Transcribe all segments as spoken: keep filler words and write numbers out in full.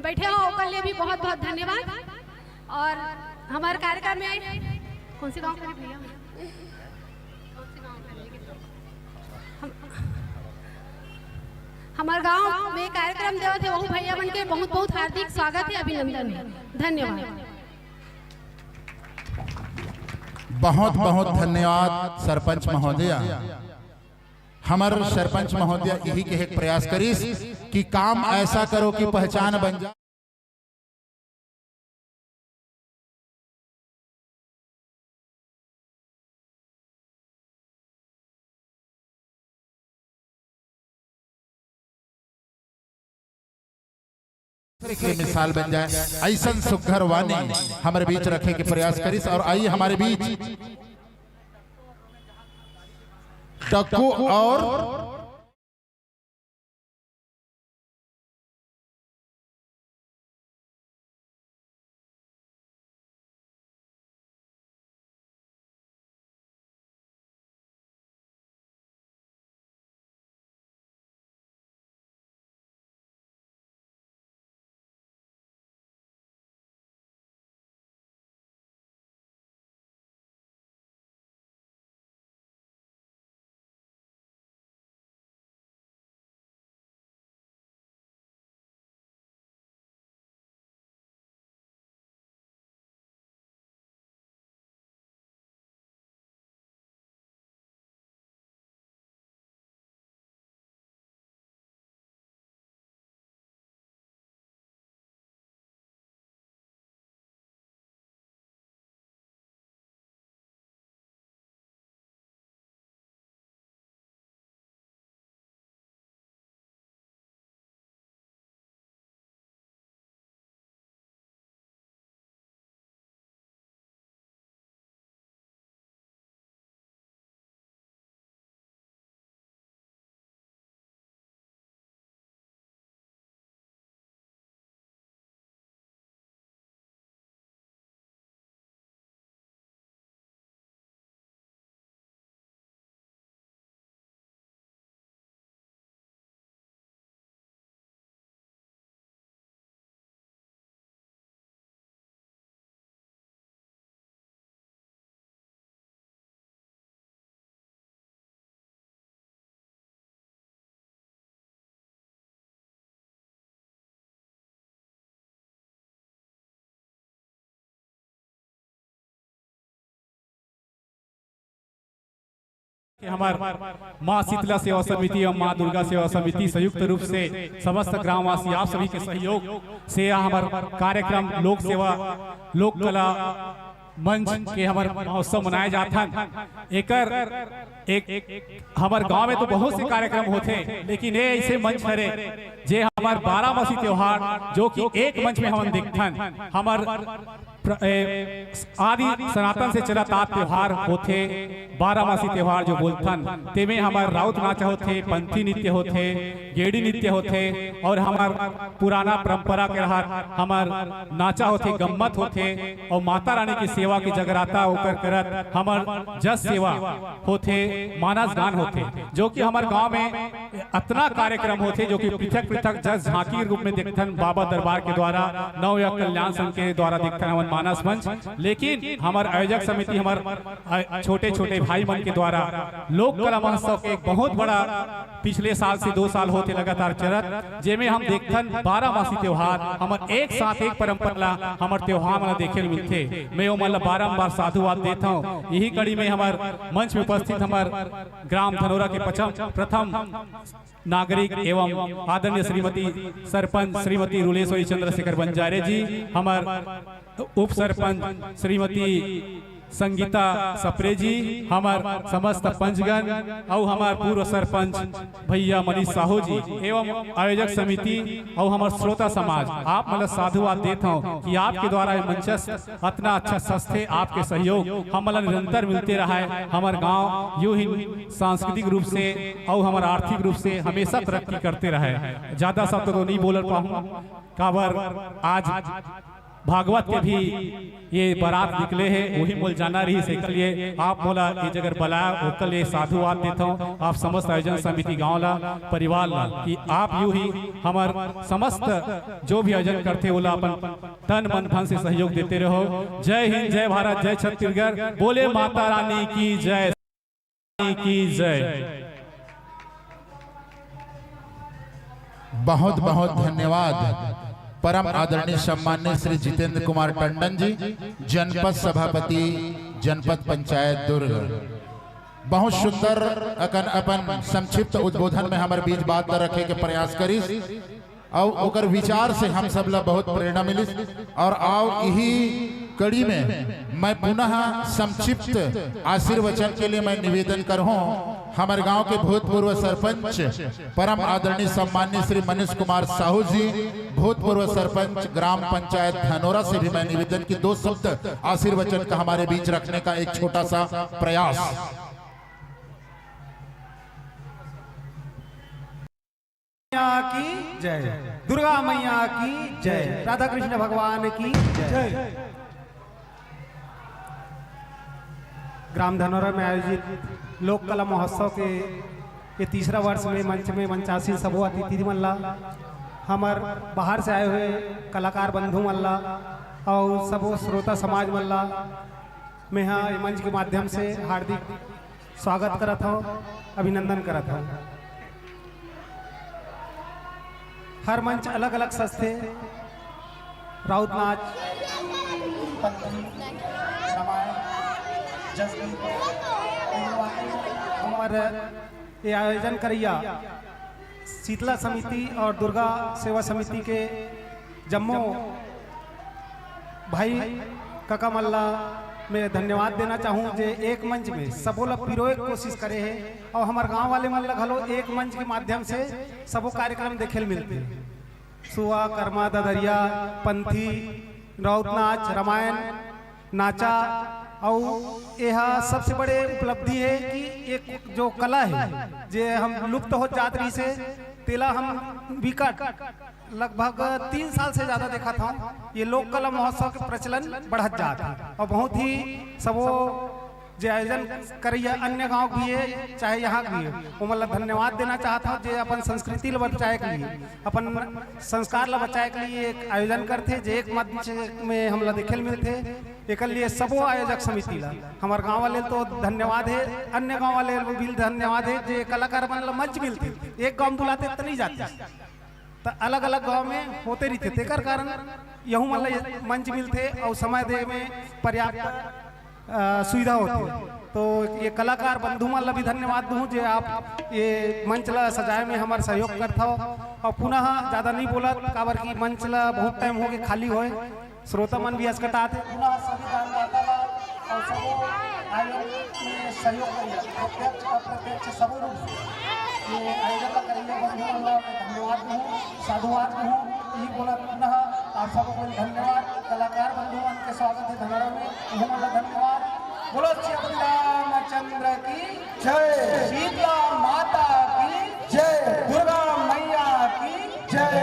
बैठे हो, ओकर लिए भी बहुत बहुत धन्यवाद। और हमारे कार्यक्रम में कौन से गांव के भैया? हम, हमारे गांव में कार्यक्रम देवत हे, वहू भैया मन के बहुत बहुत हार्दिक स्वागत हे, अभिनंदन हे। धन्यवाद। बहुत बहुत धन्यवाद सरपंच महोदया। हमर सरपंच महोदया यही कहे के प्रयास करिस कि काम ऐसा करो कि पहचान बन जाए। के मिसाल बन जाए, ऐसन सुघर वाणी हमर बीच रखे के प्रयास करिस। और आई हमर बीच टक्कू और कि हमर माँ शीतला सेवा समिति एवं माँ दुर्गा सेवा समिति संयुक्त रूप से समस्त ग्रामवासी आप सभी के सहयोग से यह हमर कार्यक्रम लोक सेवा लोक कला मंच के हमर महोत्सव मनाए जात हन। एकर एक हमर गांव में तो बहुत से कार्यक्रम होथे, लेकिन ये ऐसे मंच हरे जे हमर बारामासी त्योहार जो कि एक मंच में हमन देखथन। हमर प्र- ए, आदि सनातन से चलत आत त्योहार होथे, बारामासी त्योहार जो बोलथन, तेमे हमर राउत नाचा होथे, पंथी नृत्य होथे, गेड़ी नृत्य होथे और हमर पुराना परंपरा के रहत हमर नाचा होथे, गम्मत होथे और माता रानी की सेवा के जगराता ओकर करत हमर जस सेवा होथे, मानस गान होथे, जो कि हमर गांव में अतना कार्यक्रम होथे जो कि पृथक पृथक जस झांकी के रूप में देखथन बाबा दरबार के द्वारा, नव या कल्याण संघ के द्वारा देखथन हमन मानस मंच। लेकिन हमर आयोजक समिति हमर छोटे छोटे भाई मन के द्वारा लोक कला महोत्सव के एक बहुत बड़ा पिछले साल से दो साल होथे लगातार चलत, जेमे हम देखथन बारह मासी त्योहार हमर एक साथ एक परंपरा ला हमर त्योहार मन ला देखे ल मिलथे। मैं ओमन ला बारंबार साधुवाद देत हंव। यही कड़ी में हमर मंच में उपस्थित हमर ग्राम धनोरा के पचम प्रथम नागरिक एवं आदरणीय श्रीमती सरपंच श्रीमती रुलेश्वरी चंद्रशेखर बंजारे जी, हमर उप सरपंच श्रीमती संगीता सप्रे जी, हमर समस्त पंचगण अउ हमर पूर्व सरपंच भैया मनीष साहू जी एवं आयोजक समिति अउ हमर श्रोता समाज, आप मन ला साधुवाद देत हंव कि आपके द्वारा ये मंचस्थ अतना अच्छा सस्थे आपके सहयोग हमन ला निरंतर मिलते रहय। हमर गांव यूं ही सांस्कृतिक रूप से अउ हमर आर्थिक रूप से हमेशा तरक्की करते रहय। ज्यादा शब्द तो नहीं बोल पाहूं, काबर आज भागवत के भी ये बारात निकले हे, वही मोला जाना रहिस, एकर लिए आप मोला ये जगह बलाया, ओकर लिए साधुवाद देथव। आप समस्त आयोजन समिति गांव ला, परिवार ला, कि आप यूं ही हमर समस्त जो भी आयोजन करथे, ओला अपन तन मन धन से सहयोग देते रहो। जय हिंद, जय भारत, जय छत्तीसगढ़। बोले माता रानी की जय। की जय। बहुत बहुत धन्यवाद परम आदरणीय सम्माननीय श्री जितेंद्र कुमार टंडन जी, जनपद सभापति, जनपद पंचायत दुर्ग। बहुत सुंदर अकन अपन संक्षिप्त उद्बोधन में हमर बीच बात ला रखे के प्रयास करिस। अउ ओकर विचार से हम सब ला बहुत प्रेरणा मिलिस। और आओ इही कड़ी में मैं पुनः संक्षिप्त आशीर्वचन के लिए मैं निवेदन करहूं हमर गांव के भूतपूर्व सरपंच परम आदरणीय सम्माननीय श्री मनीष कुमार साहू जी, भूतपूर्व सरपंच ग्राम पंचायत धनोरा से भी मैं निवेदन कि दो शब्द आशीर्वचन का हमारे बीच रखने का एक छोटा सा प्रयास। मैया की जय, दुर्गा मैया की जय, राधा कृष्ण भगवान की जय। ग्राम धनोरा में आयोजित लोक कला महोत्सव के ये तीसरा वर्ष में मंच में मंचासीन सबो अतिथि मन ला, हमर बाहर से आए हुए कलाकार बंधु मन ला और सबो श्रोता समाज मन ला मेहा ये मंच के माध्यम से हार्दिक स्वागत करत हव, अभिनंदन करत हव। हर मंच अलग-अलग सजथे, राउत नाच, पंथी, रामायण, जसगीत, हमर ये आयोजन करइया शीतला समिति और दुर्गा सेवा समिति के जम्मो भाई कका मन ला मैं धन्यवाद देना चाहूँ जे एक मंच में सबो ला पिरोए के कोशिश करे हे और हमर गांव वाले मन ला घलो एक मंच के माध्यम से सबो कार्यक्रम देखे ल मिलथे। सुआ, करमा, ददरिया, पंथी, राउत नाच, रामायण, नाचा अउ एहा सबसे बड़े उपलब्धि हे कि एक जो कला हे जे हम लुप्त होत जात रहिस हे तेला हम विकट लगभग तीन साल से ज्यादा देखत हव। ये लोक कला महोत्सव के प्रचलन बढ़त जात हे और बहुत ही सबो जे आयोजन करइया अन्य गांव भी हे चाहे यहाँ भी हे ओमन ला धन्यवाद देना चाहत हव जे अपन संस्कृति ला बचाए के लिए अपन संस्कार ला बचाए के लिए एक आयोजन करथे जे एक मंच में हमला देखे ल मिलथे। एकर लिए सबो आयोजक समिति ला हमर गांव वाले तो धन्यवाद हे, अन्य गांव वाले भी धन्यवाद हे जे कलाकार मन ला मंच मिलथे। एक गांव बुलाते त नहीं जाते त अलग अलग गांव में होते रहिथे तेकर कारण यहू मन ला ये मंच मिलथे और समय दे में पर्याप्त सुविधा होथे। तो ये कलाकार बंधु मन ला भी धन्यवाद दूँ जे आप ये मंच ला सजाए में हमर सहयोग करथव। और पुनः ज्यादा नहीं बोलत काबर कि मंच ला बहुत टाइम हो गए खाली होए, श्रोता मन भी असकटात हे। पुनः सभी दानदाता ला और सबो आयोजन में सहयोग करिए, प्रत्यक्ष अप्रत्यक्ष सबो रूप से ये आयोजन ला करइया बंधु मन ला मैं धन्यवाद दूँ, साधुवाद दूँ। यही बोला पुनः आप सबो को धन्यवाद। कलाकार बंधु मन के स्वागत हे धनोरा में, उहो मन ला धन्यवाद। बोलो श्री रामचंद्र की जय, शीतला माता की जय, दुर्गा मैया की जय।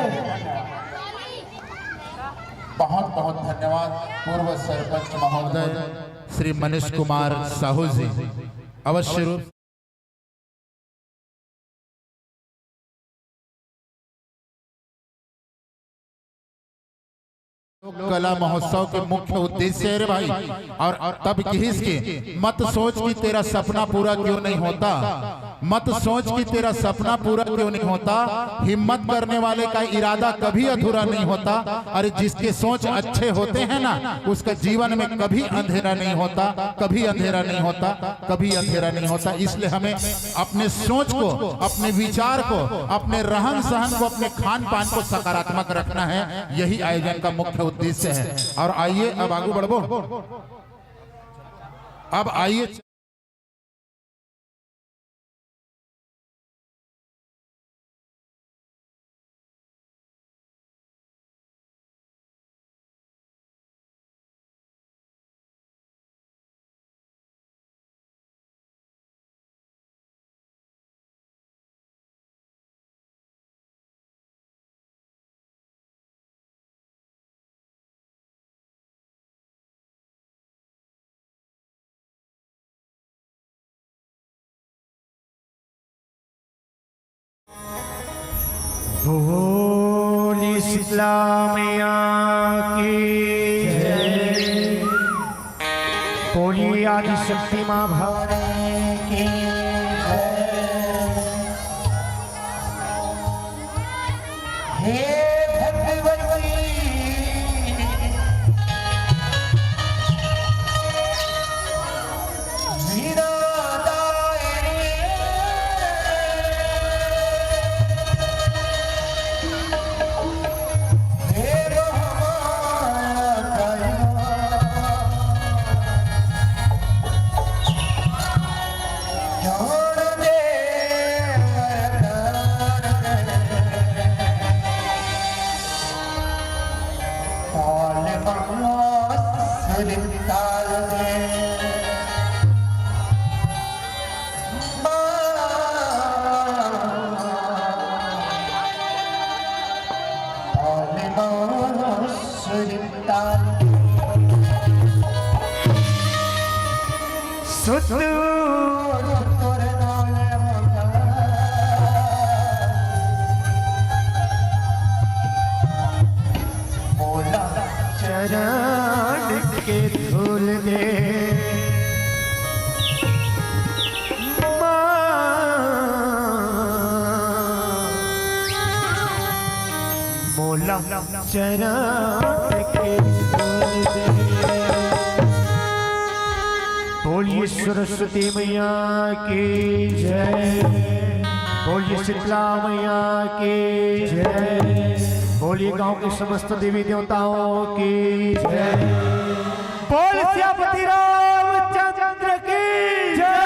बहुत बहुत धन्यवाद पूर्व सरपंच महोदय श्री मनीष कुमार साहू जी। अवश्य रूप लोक कला महोत्सव के मुख्य उद्देश्य हे रे भाई। और तब किहिस के मत सोच कि तेरा सपना पूरा क्यों नहीं होता, मत सोच कि तेरा सपना पूरा क्यों नहीं होता। हिम्मत करने वाले का इरादा कभी अधूरा नहीं होता। अरे जिसके सोच अच्छे होते हैं ना, उसका जीवन में कभी अंधेरा नहीं होता, कभी अंधेरा नहीं होता, कभी अंधेरा नहीं होता। इसलिए हमें अपने सोच को, अपने विचार को, अपने रहन सहन को, अपने खान पान को सकारात्मक रखना है। यही आयोजन का मुख्य उद्देश्य है। और आइए अब आगू बढ़बो। अब आइए बोली शीतला मैया की जय। बोली आदिशक्ति माँ भवानी की जय। हे भगवती, वीणा दायिनी, हे महामाया दायिनी, जान दे वरदान दे। पाल मास रिंताल दे। माँ, पाल मास रिंताल दे। सुत मोला चरण के धूल दे। माँ, मोला चरण के धूल दे। बोलिए सरस्वती मैया की जय, बोलिए शीतला मैया की जय, बोलिए गांव के समस्त देवी देवताओं की जय, बोल सियापति रामचंद्र की जय।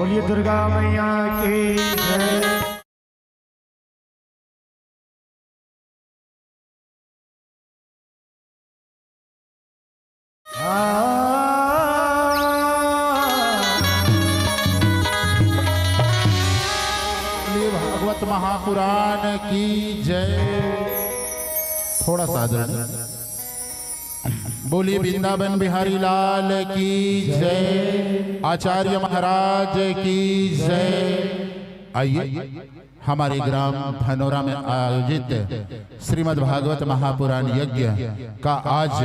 ये दुर्गा मैया की जय। हाँ। बोलिए भागवत महापुराण की जय। थोड़ा सा आदरणीय। बोलिए वृंदावन बिहारी लाल की जय, आचार्य महाराज की जय। आइए, हमारे ग्राम धनोरा में आयोजित श्रीमद् भागवत महापुराण यज्ञ का आज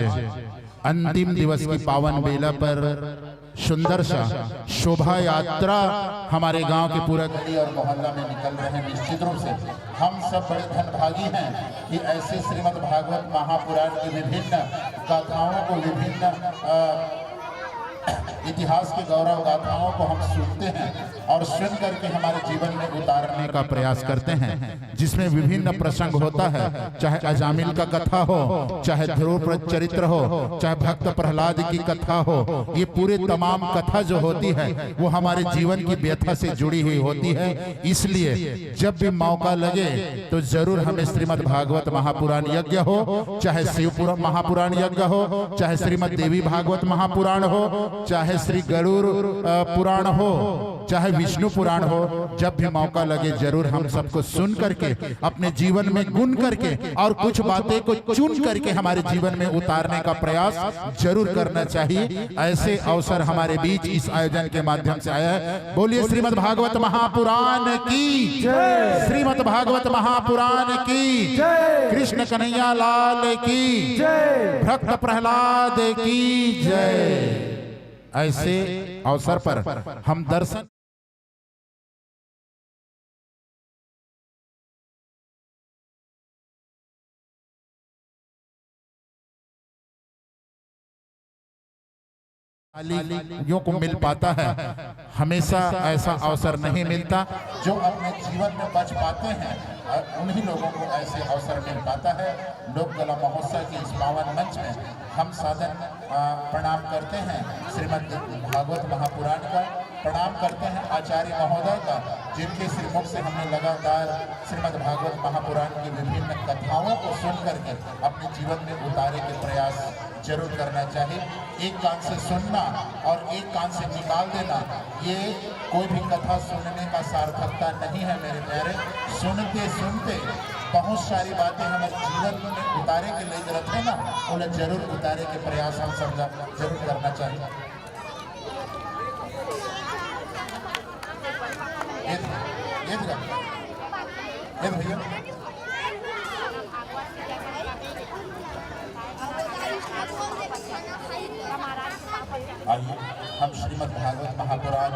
अंतिम दिवस की पावन बेला पर सुंदर सा शोभा यात्रा हमारे गांव के पूरा गली और मोहल्ला में निकल रहे हैं। निश्चित रूप से हम सब बड़े धनभागी हैं कि ऐसे श्रीमद् भागवत महापुराण की विभिन्न गाथाओं को, विभिन्न, अ, इतिहास की गौरव गाथाओं को हम सुनते हैं और सुन करके हमारे जीवन में उतारने का प्रयास करते हैं, जिसमें विभिन्न प्रसंग होता है, चाहे अजामिल का कथा हो, चाहे ध्रुव चरित्र हो, चाहे भक्त प्रहलाद की कथा हो, ये पूरे तमाम कथा जो होती है, वो हमारे जीवन की व्यथा से जुड़ी हुई होती है। इसलिए जब भी मौका लगे, तो जरूर हमें श्रीमद् भागवत महापुराण यज्ञ हो, चाहे शिव पुरा-, महापुराण यज्ञ हो, चाहे श्रीमद् देवी भागवत महापुराण हो, चाहे श्री गरुड़, अ, पुराण हो, चाहे विष्णु पुराण हो, जब भी मौका लगे, जरूर हम सबको सुन करके, अपने जीवन में गुण करके और कुछ बातें को चुन करके हमारे जीवन में उतारने का प्रयास जरूर करना चाहिए। ऐसे अवसर हमारे बीच इस आयोजन के माध्यम से आया है। बोलिए श्रीमद् भागवत महापुराण की जय। श्रीमद् भागवत महापुराण की जय। कृष्ण कन्हैया लाल की जय। भक्त प्रहलाद की जय। ऐसे अवसर पर हम दर्शन वालियों को मिल पाता है, हमेशा ऐसा अवसर नहीं मिलता। जो अपने जीवन में बच पाते हैं, अ, उन्हीं लोगों को ऐसे अवसर मिल पाता है। लोक कला महोत्सव के इस पावन मंच में हम सादर, अ, प्रणाम करते हैं श्रीमद् भागवत महापुराण का, प्रणाम करते हैं आचार्य महोदय का, जिनके श्रीमुख से हमने लगातार श्रीमद् भागवत महापुराण की विभिन्न कथाओं को सुन करके अपने जीवन में उतारे के प्रयास जरूर करना चाहिए। एक कान से सुनना और एक कान से निकाल देना, ये कोई भी कथा सुनने का सार्थकता नहीं है मेरे प्यारे। सुनते सुनते बहुत सारी बातें हमारे जीवन में उतारे के लिए रखे ना, उन्हें जरूर उतारे के प्रयास हम सब जरूर करना चाहिए। ये, ये भैया, ये भैया। आइए, हम श्रीमद् भागवत महापुराण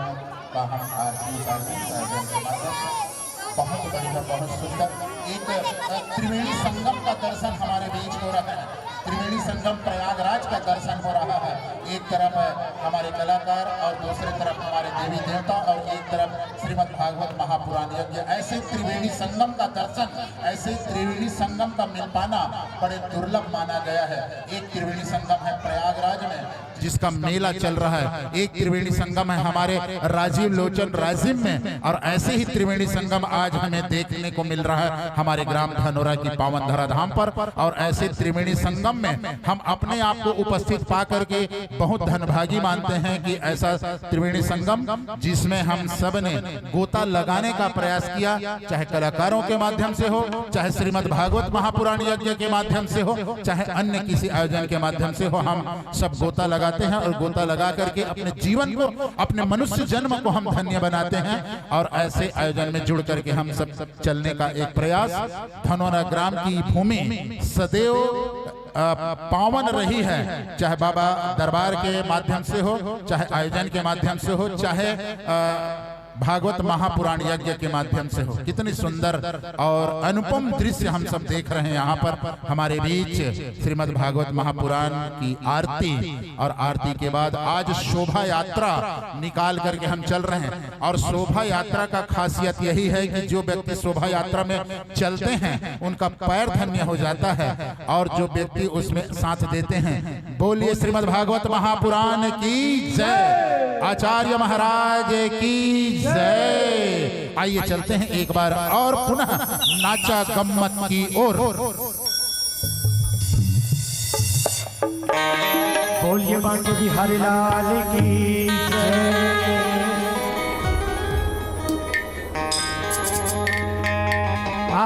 का हम आरती उतारते हैं, आयोजन के माध्यम से। बहुत बढ़िया, बहुत सुंदर। एक, अ, त्रिवेणी संगम का दर्शन हमारे बीच हो रहा है। त्रिवेणी संगम प्रयागराज का दर्शन हो रहा है। एक तरफ, अ, हमारे कलाकार और दूसरे तरफ हमारे देवी देवता और एक तरफ श्रीमद् भागवत महापुराण यज्ञ। ऐसे त्रिवेणी संगम का दर्शन, ऐसे त्रिवेणी संगम का मिल पाना बड़े दुर्लभ माना गया है। एक त्रिवेणी संगम है प्रयागराज में, जिसका मेला चल रहा है। एक त्रिवेणी संगम है हमारे राजीव लोचन राजिम में, और ऐसे ही त्रिवेणी संगम आज हमें देखने को मिल रहा है हमारे ग्राम धनोरा की पावन धराधाम पर। और ऐसे त्रिवेणी संगम में हम अपने आप को उपस्थित पा करके बहुत धनभागी मानते हैं कि ऐसा त्रिवेणी संगम, जिसमें हम सब ने गोता लगाने का प्रयास किया, चाहे कलाकारों के माध्यम से हो, चाहे श्रीमद् भागवत महापुराण यज्ञ के माध्यम से हो, चाहे अन्य किसी आयोजन के माध्यम से हो, हम सब गोता लगाते हैं और गोता लगा करके अपने जीवन को, अपने मनुष्य जन्म को हम धन्य बनाते हैं। और ऐसे आयोजन में जुड़ करके हम सब चलने का एक प्रयास। धनोरा ग्राम की भूमि सदैव, अ, पावन रही है, चाहे बाबा दरबार के माध्यम से हो, चाहे आयोजन के माध्यम से हो, चाहे, अ, भागवत महापुराण यज्ञ के माध्यम से हो। कितनी सुंदर और अनुपम दृश्य हम सब देख रहे हैं यहाँ पर हमारे बीच श्रीमद् भागवत महापुराण की आरती, और आरती के बाद आज शोभा यात्रा निकाल करके हम चल रहे हैं। और शोभा यात्रा का खासियत यही है कि जो व्यक्ति शोभा यात्रा में चलते हैं, उनका पैर धन्य हो जाता है, और जो व्यक्ति उसमें साथ देते हैं। बोलिए श्रीमद् भागवत महापुराण की जय। आचार्य महाराज की जय। आइए चलते हैं एक बार और पुनः नाचा गम्मत की ओर। बोलिए बांके बिहारी लाल की जय। आ,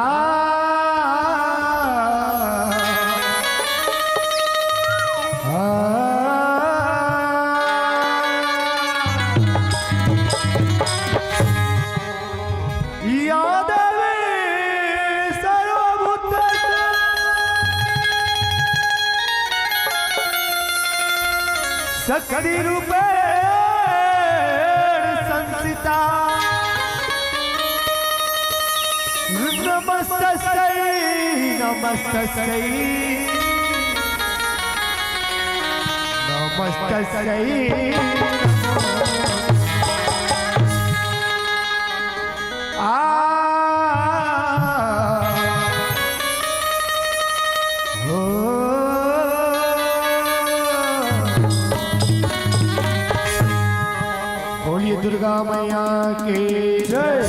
आ, यादवे सर्वभूतेषु शक्तिरूपेण संस्थिता। नमस्तस्यै, नमस्तस्यै, नमस्तस्यै। आ, ओ। बोलिए दुर्गा मैया की जय।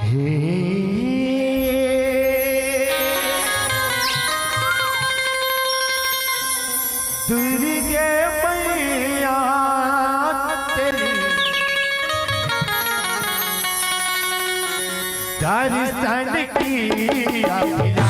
हे दुर्गे मैया तेरी दर्शन की अभिलाषी।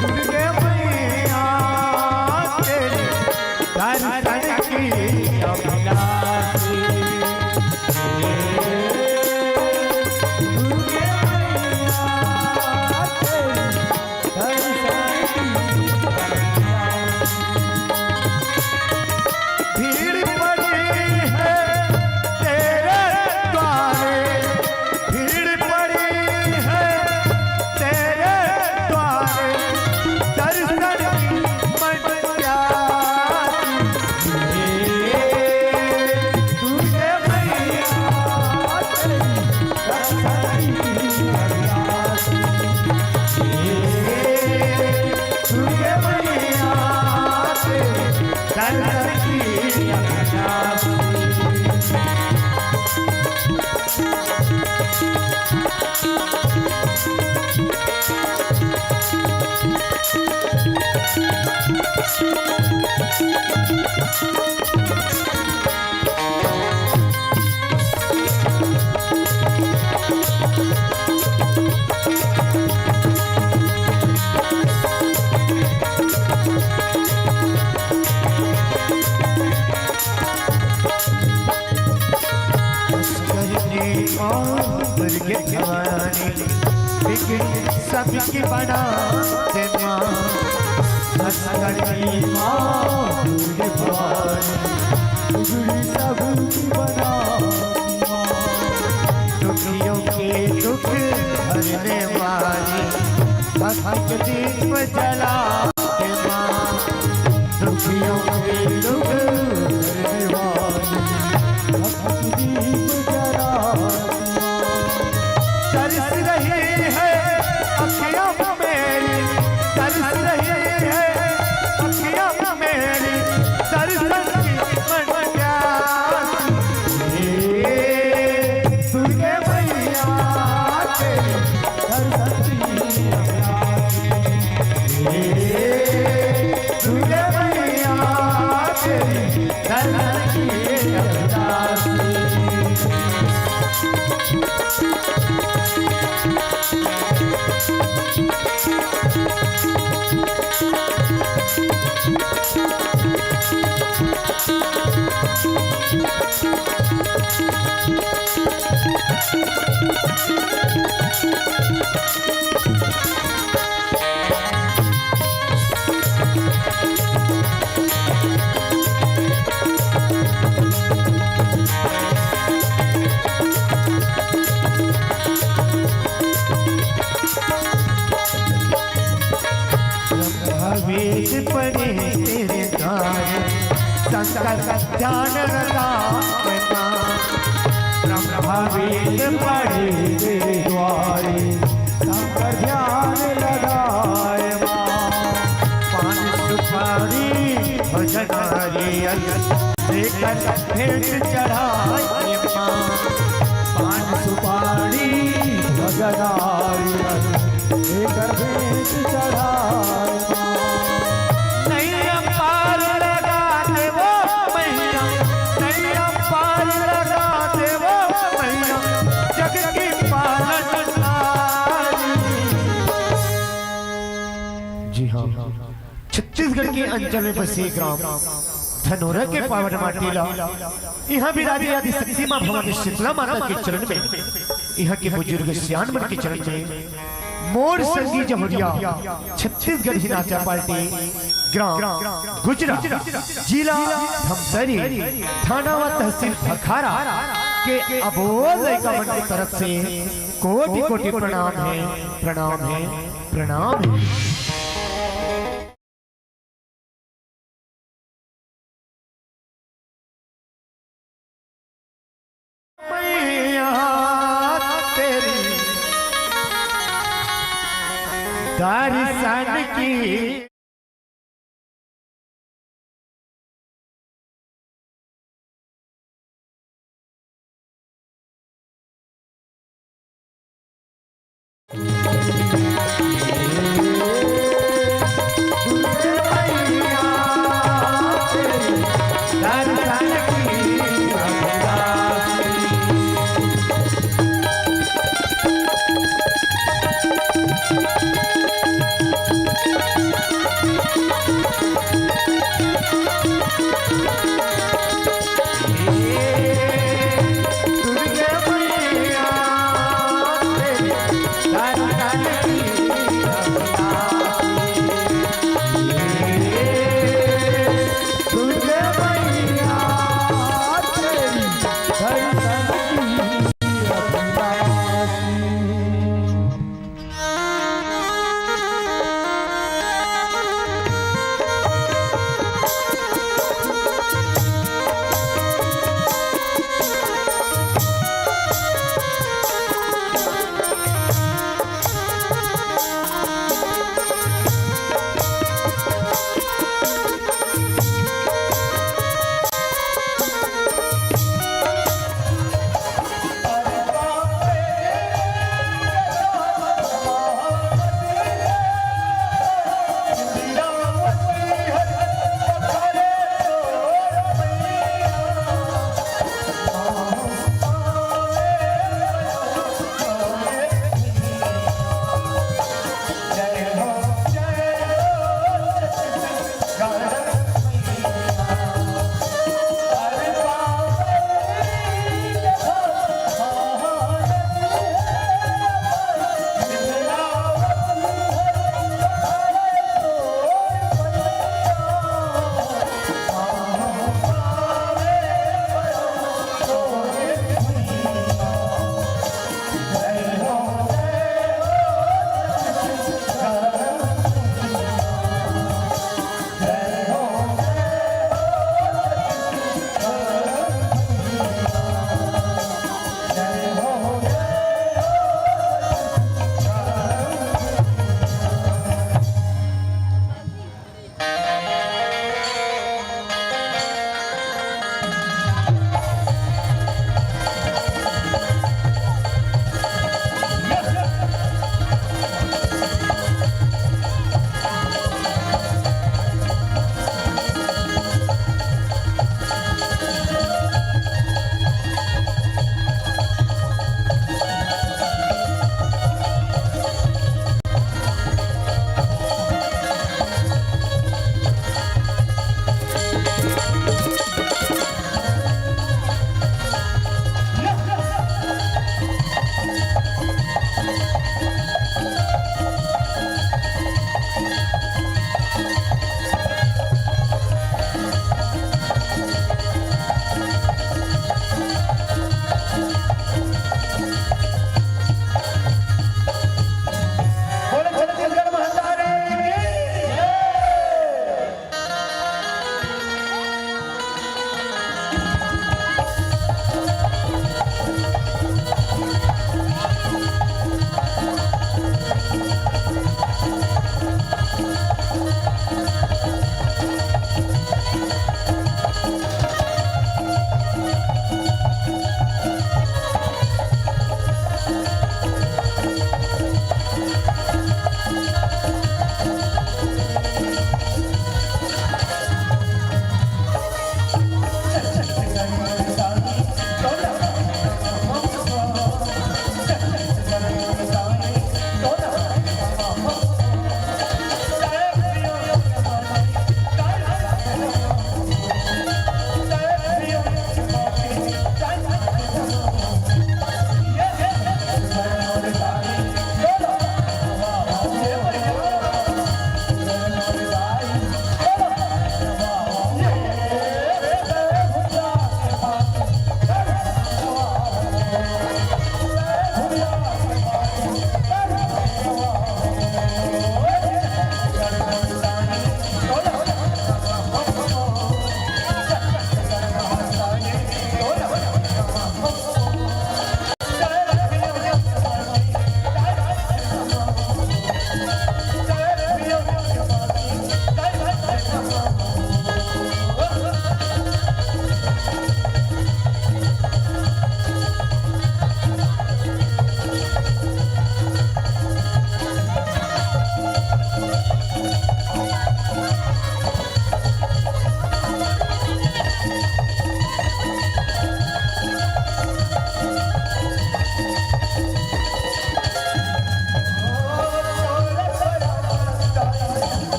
दुर्गे मैया तेरे दर्शन की अभिलाषी। दुर्गे मैया तेरे दर्शन की अभिलाषी। भीड़ पड़ी है तेरे द्वारे, भीड़ पड़ी है तेरे द्वारे, दर्शन की मन प्यासी। तुझे मैया तेरी दर्शन की अभिलाषी। तुझे मैया तेरी दर्शन की अभिलाषी। करनी माँ दुर्गे भवानी, बिगड़ी सबकी बना दे माँ। बस करनी माँ दुर्गे भवानी, बिगड़ी सबकी बना दे माँ। दुखियों के दुख हरने वाली, भक्ति के दीप जला दे माँ। दुखियों के दुख हरने वाली, भक्ति दीप जला दे माँ। तरस रही है अखियाँ मेरी, तरस रही है अखियाँ मेरी, दर्शन की मन प्यासी। हे दुर्गे मैया तेरे दर्शन की अभिलाषी। हे दुर्गे मैया तेरी दर्शन की अभिलाषी। ब्रह्मा वेद पढ़े तेरे द्वारे, शंकर ध्यान लगाए माँ। ब्रह्मा वेद पढ़े के द्वारे शंकर ध्यान लगाए माँ। पान सुपारी भजन हरियल लेकर भेंट चढ़ाए माँ। पान सुपारी भजन हरियल लेकर भेंट चढ़ाए माँ। नैया पार लगा दे वो मैया, नैया पार लगा दे वो मैया, जग की पालनहारी। जी हाँ, छत्तीसगढ़ के अंचल में बसे ग्राम धनोरा के पावन माटी ला इहाँ विराजे आदि शक्ति माँ भवानी शीतला माता के चरण में, इहाँ के बुजुर्ग सियान मन के चरण में मोर संगी जमुरिया छत्तीसगढ़ ही नाचा पार्टी ग्राम गुजरा, जिला धमतरी, थाना व तहसील भखारा के अबोल लइका मन के तरफ से कोटि कोटि प्रणाम हे, प्रणाम हे, प्रणाम हे। मैया तेरी दर्शन की दुर्गा मैया तेरी दर्शन की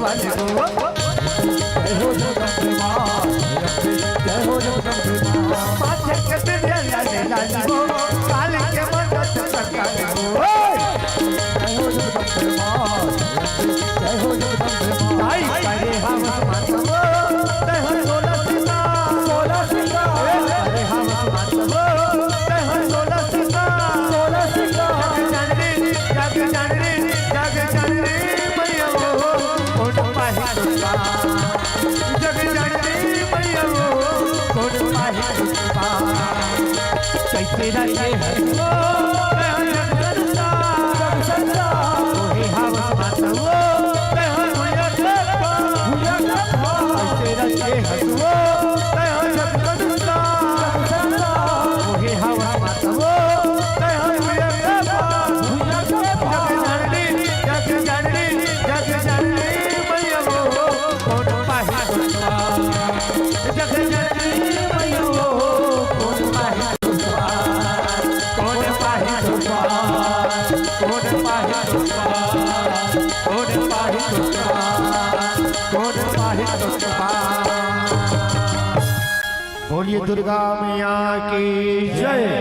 जय हो जगदम्बे माँ, जय हो जगदम्बे माँ। माथे के बिंदिया लाली लाली हो, काली के मंगल चमकदार हो। जय हो जगदम्बे माँ, जय हो जगदम्बे माँ। ताई करे हवस माता हो, तय हो सोलह सिंगार, सोलह सिंगार। ए, करे हवस माता हो, तय हो सोलह सिंगार, सोलह सिंगार। जग जननी, जग जननी, जग जननी मैया हो, कोन पाही दुख पार। जग जननी मैया हो, कोन पाही दुख पार। कैसे रखे हसुओ, मैं जग संसार। जग संसार। ओहे हवस माता हो, मैं भुइयां के पार। भुइयां के पार। कैसे रखे हसुओ, मैं जग संसार। जग संसार। ओहे हवस माता हो, मैं भुइयां के पार। भुइयां के पार। जग जननी, जग जननी, जग जननी मैया हो, कोन पाही दुख पार। जग जननी मैया हो, कोन पाही दुख पार, कोन पाही दुख पार, कोन पाही दुख पार, कोन पाही दुख पार, कोन पाही दुख पार। बोलिए दुर्गा मैया की जय।